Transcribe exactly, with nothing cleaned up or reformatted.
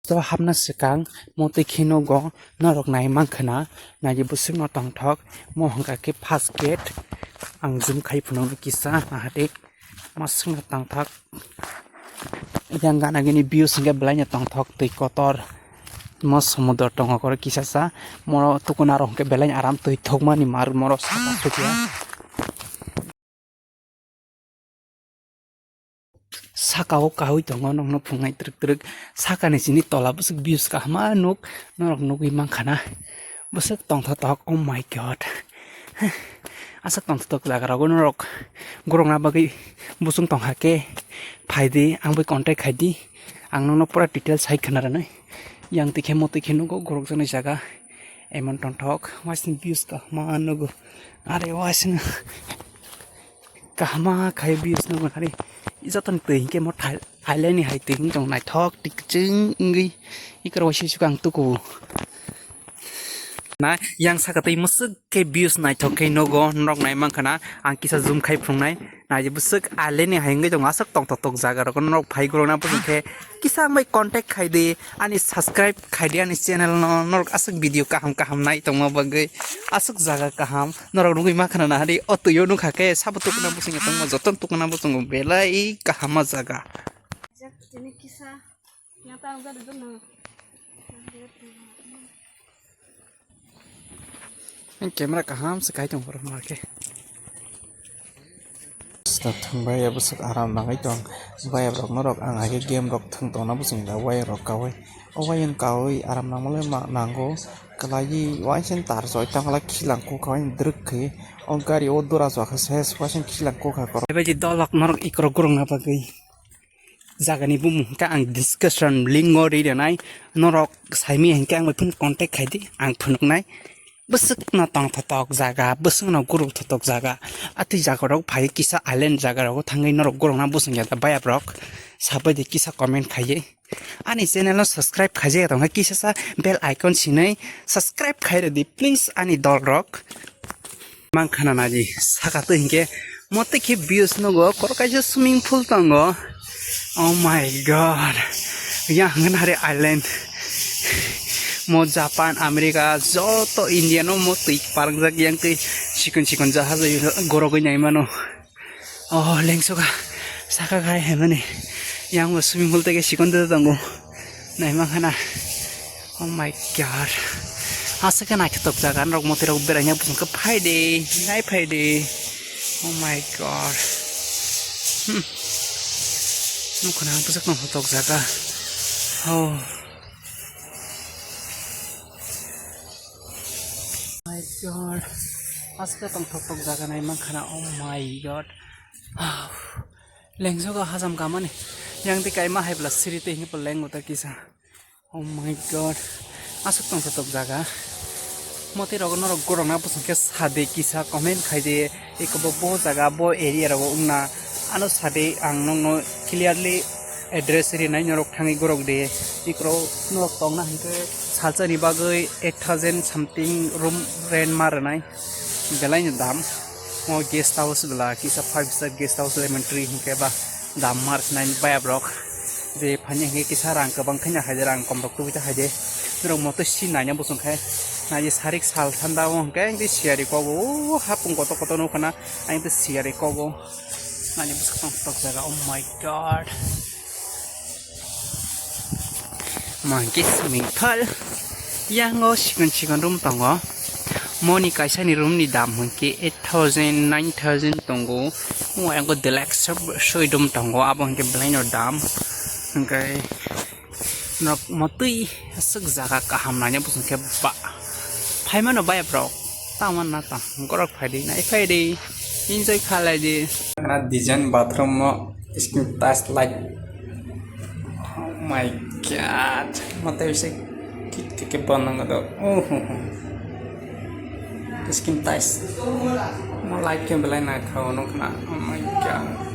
So hapna swkang motwi khe nogo norok nai mankha na, nai bwswkno tongthok, mo hwnkha khe first gate. Ang zoom khai phunukno kisa nahadi, maswkno tongthok. Yang gana gini views hwnkhe belaino tongthok, twi kotor, mo somudro tongo koro kisa sa, mo tukuna rok hwnkhe belai aram twi thokmani mar moro saka sukya. Saka o kaui tongo, nokno phungnai twrwk twrwk. Sakani sini tola bwswk views kahama nuk, norok nugui mankha na. Bwswk tongthotok, oh my god. Aswk tongthotok jaga rogo norok gorokna bagwi busung tongkha khe phaidi, ang bai contact khaidi. Ang nokno pura details hai khna rwnai. Yang twi khe mo twi khe nugo gorokjaknai jaga. Emon tongthok, waising views kahama nugo. Are waising. Kahama khai views no mwnari. Joto ni twi hinkhe mo thai-, Thailand ni hai twi hinkhe naithok tik chwng wngwi. Ikoroi sisuk ang tuku. Na yang saka twi mwswk khe views naithok khe nogo norok nai mankha na. Ang kisa zoom khai phunuknai. Naidi bwswk Thailand ni hai wngwi tongo. Aswk tongthok tok jaga rok norok phai gorokna bwswk khe kisa ang bai contact khai di. Ani subscribe khai di ani channel no. Norok aswk video kaham kaham nai tongma bagwi. Aswk jaga kaham. Norok nugui ma khna nahadi, o twi o nukha khe sabo tukuna bwswngya tongma, joto tukuna bwswngo belai kahama jaga. Camera kaham se kai tong borok ma khe. Sita thang bai ya bwswk aram nangwi tong. Bai ya borok norok ang hai khe game rok thang tongna bwswng da wai rok kaui. O wai ang kaui aram nangma le ma nango. Kalai waising tar soi tang la khilang kukha waising drwk khe. O gari o dura swa khe ses waising khilang kukha koro. Bebaidi dolok norok ikrok gorokna bagwi jagani bumung hwnkhe ang description link o ri rwnai. Norok saimanya hinkhe ang bai phone contact khai di, ang phunuknai. Bwswkno tongthotok jaga, bwswkno guruk thotok jaga. Atwi jaga rok phai kisa island jaga rogo thangwi norok gorokna bwswng ya da bayap rok. Sabai di kisa comment khaiwi. Ani channel no subscribe khaijak ya tongkha, kisa sa bell icon sinai subscribe khai rwdi please ani dol rok. Mang khana naji saka twi hinkhe mo twi khe views nugo, koro kaisa swimming pool tongo. Oh my god. Yang hwnkhai hari island. Mo Japan, America, joto India no mo twi parwngjak yang twi sikon sikon jahaj gorogwi nai mano. Oh, lengsoka saka khai hemani. Yang bo swimming pool tege sikon de tongo. Naima khana. Oh my god. Aswk khe naithotok jaga norok motwi rok beraina bwswk khe phai de, nai phai de. Oh my god. Hmm. Nukho na bwswk naithotok jaga. Oh. My god. Aswk tongthok tok jaga nai mankha na. Oh my god. Lengjogo hajam kamani. Yang twi kaima hai bwla siri twi hinwi lengo ta kisa. Oh my god. Aswk tongthok tok jaga. Motwi rok norok gorokna bwswk khe sade kisa comment khai de. Eko bo, bo jaga, bo area rogo wngna. Ano sade ang nokno clearly address rinai norok thangwi gorok de. Ikro norok tongna hinkhe salsa ni bagwi eight thousand something room rent ma rwnai. Belai ni dam. O guest house bwla kisa five star guest house lemon tree hinkhe ba dam ma rwnai bayap rok. Je phanya hinkhe kisa rang kwbang khe nang hai de, rang kom rok tubui ta hai de. Norok moto si naina bwswng khe nai sarik sal thanda o hinkhe ang tei siyari kogo o hapung kotor kotor nukho na. Ang tei siyari kogo. Nani bwswk tong tok jaga, oh my god. Monkey swimming pool. Yang o sikon sikon room tongo. Moni kaisa ni room ni dam hwnkhe eight thousand, nine thousand tongo. O yang o deluxe soi room tongo. Abo hwnkhe belai no dam. Hwnkhe Norok motwi aswk jaga kaham naina bwswng khe ba phaimano bayap rok tamo na tamo gorok phaidi nai phaidi enjoy khalai di. Na design bathroom mo skin touch light. Oh my god. Motwi se kit kit ke bonang do. Oh. Skin touch. Mo light ke belai na khao no khna. Oh my god.